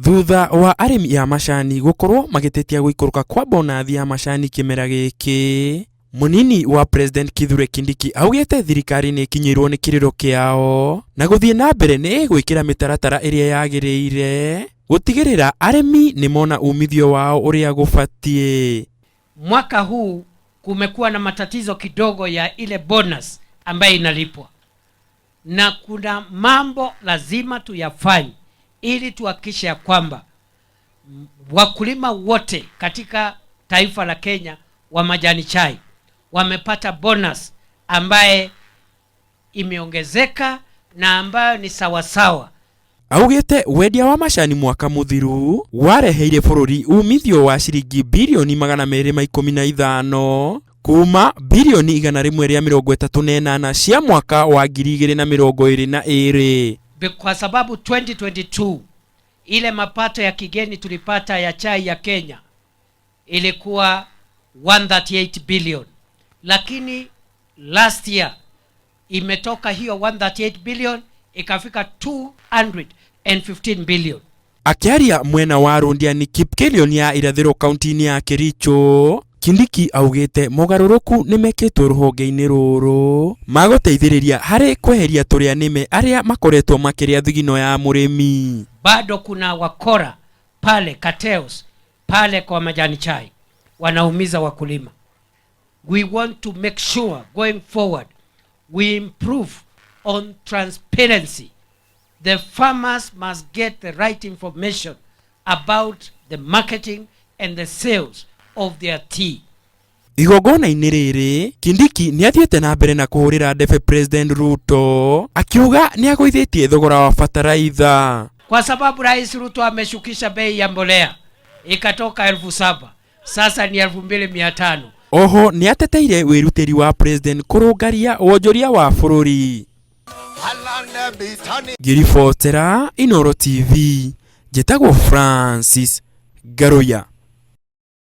Thutha wa arĩmi a macani gũkorwo magĩtetia gũikũrũka kwa bonathi ya macani kĩmera gĩkĩ, mũnini wa President Kithure Kindiki augĩte thirikari nĩ ĩkinyĩirwo nĩ kĩrĩro kĩao na gũthiĩ na mbere nĩ ĩgwĩkĩra mĩtaratara ĩrĩa yagĩrĩire gũtigĩrĩra arĩmi nĩ mona umithio wao ũrĩa gũbatiĩ. Mwaka huu kumekuwa na matatizo kidogo ya ile bonus ambayo inalipwa, na kuna mambo lazima tuyafanye ili tuhakikishe ya kwamba wakulima wote katika taifa la Kenya wa majani chai wamepata bonus ambaye imeongezeka na ambayo ni sawasawa. Augĩte wendia wa macani mwaka mũthiru wareheire bũrũri umithio wa ciringi birioni 215 kuma birioni 138 cia mwaka wa 2022. Kwa sababu 2022 ile mapato ya kigeni tulipata ya chai ya Kenya ilikuwa 138 billion, lakini last year imetoka hiyo 138 billion ikafika 215 billion. Akĩaria mwena wa Londiani Kipkelion ya irathĩro kaunti-inĩ ya Kericho, Kindiki augĩte mogarũrũku nĩ mekĩtwo rũhonge-inĩ rũrũ magũteithĩrĩria harĩ kweheria tũrĩa nĩme arĩa makoretwo makĩrĩa thigino ya mũrĩmi. Bado kuna wakora pale cartels pale kwa majani chai wanaumiza wakulima. We want to make sure going forward we improve on transparency. The farmers must get the right information about the marketing and the sales of their tea. Igongona-inĩ rĩrĩ, Kindiki nĩ athiĩte na mbere na kũhũrĩra ndebe President Ruto akiuga nĩ agũithĩtie thogora wa bataraitha. Kwa sababu Rais Ruto ameshukisha bei ya mbolea ikatoka 7,000 sasa ni 2,500. Oho nĩ ateteire wĩrutĩri wa President kũrũngaria wonjoria wa bũrũri. Ngĩribotera Inooro TV, njĩtagwo Francis Ngaruiya.